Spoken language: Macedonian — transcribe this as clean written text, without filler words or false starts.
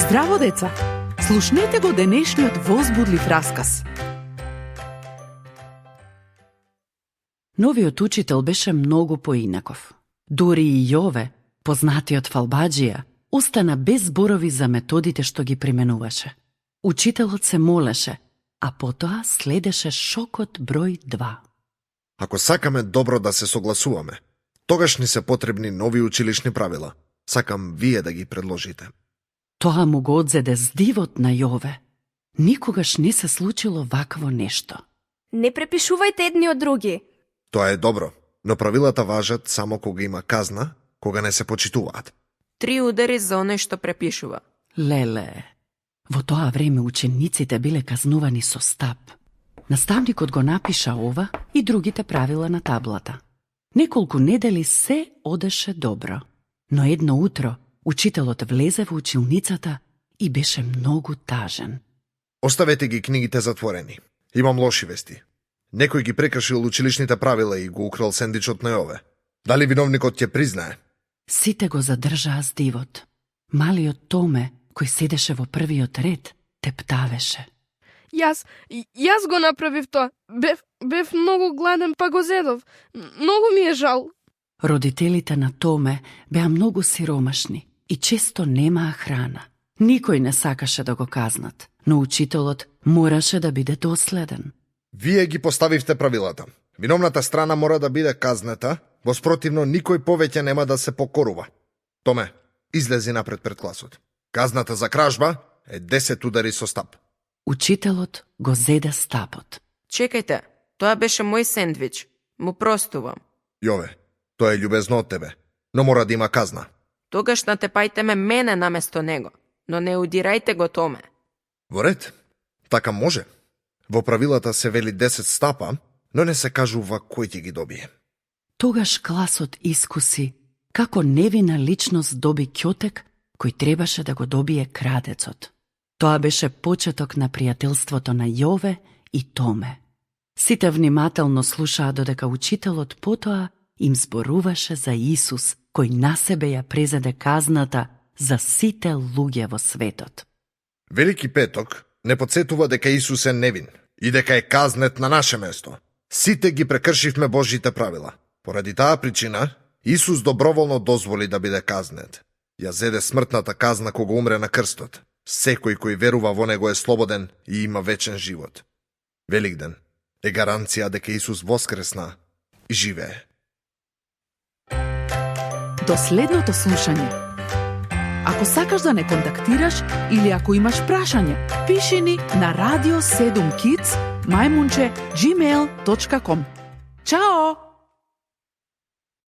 Здраво, деца! Слушнете го денешниот возбудлив расказ. Новиот учител беше многу поинаков. Дури и Јове, познатиот фалбаџија, остана без зборови за методите што ги применуваше. Учителот се молеше, а потоа следеше шокот број 2. Ако сакаме добро да се согласуваме, тогаш ни се потребни нови училишни правила. Сакам вие да ги предложите. Тоа му го одзеде здивот на Јове. Никогаш не се случило вакво нешто. Не препишувајте едни од други. Тоа е добро, но правилата важат само кога има казна, кога не се почитуваат. 3 удари за оној што препишува. Леле, во тоа време учениците биле казнувани со стап. Наставникот го напиша ова и другите правила на таблата. Неколку недели се одеше добро, но едно утро учителот влезе во училницата и беше многу тажен. Оставете ги книгите затворени. Имам лоши вести. Некој ги прекршил училишните правила и го украл сендвичот на Јове. Дали виновникот ќе признае? Сите го задржаа с дивот. Малиот Томе, кој седеше во првиот ред, тептавеше. Јас го направив тоа. Бев многу гладен, па го зедов. Многу ми е жал. Родителите на Томе беа многу сиромашни и често немаа храна. Никој не сакаше да го казнат, но учителот мораше да биде доследен. Вие ги поставивте правилата. Виновната страна мора да биде казната, во спротивно никој повеќе нема да се покорува. Томе, излези напред пред класот. Казната за кражба е 10 удари со стап. Учителот го зеде стапот. Чекајте, тоа беше мој сендвич. Му простувам. Јове, тоа е љубезно од тебе, но мора да има казна. Тогаш натепајте ме мене наместо него, но не удирајте го Томе. Во ред, така може. Во правилата се вели 10 стапа, но не се кажува кој ќе ги добие. Тогаш класот искуси како невина личност доби ќотек кој требаше да го добие крадецот. Тоа беше почеток на пријателството на Јове и Томе. Сите внимателно слушаа додека учителот потоа им зборуваше за Исус, кој на себе ја презеде казната за сите луѓе во светот. Велики петок не подсетува дека Исус е невин и дека е казнет на наше место. Сите ги прекршивме Божите правила. Поради таа причина, Исус доброволно дозволи да биде казнет. Ја зеде смртната казна кога умре на крстот. Секој кој верува во него е слободен и има вечен живот. Великден е гаранција дека Исус воскресна и живее. До следното слушање. Ако сакаш да не контактираш или ако имаш прашање, пиши ни на radio7kids@gmail.com. Чао!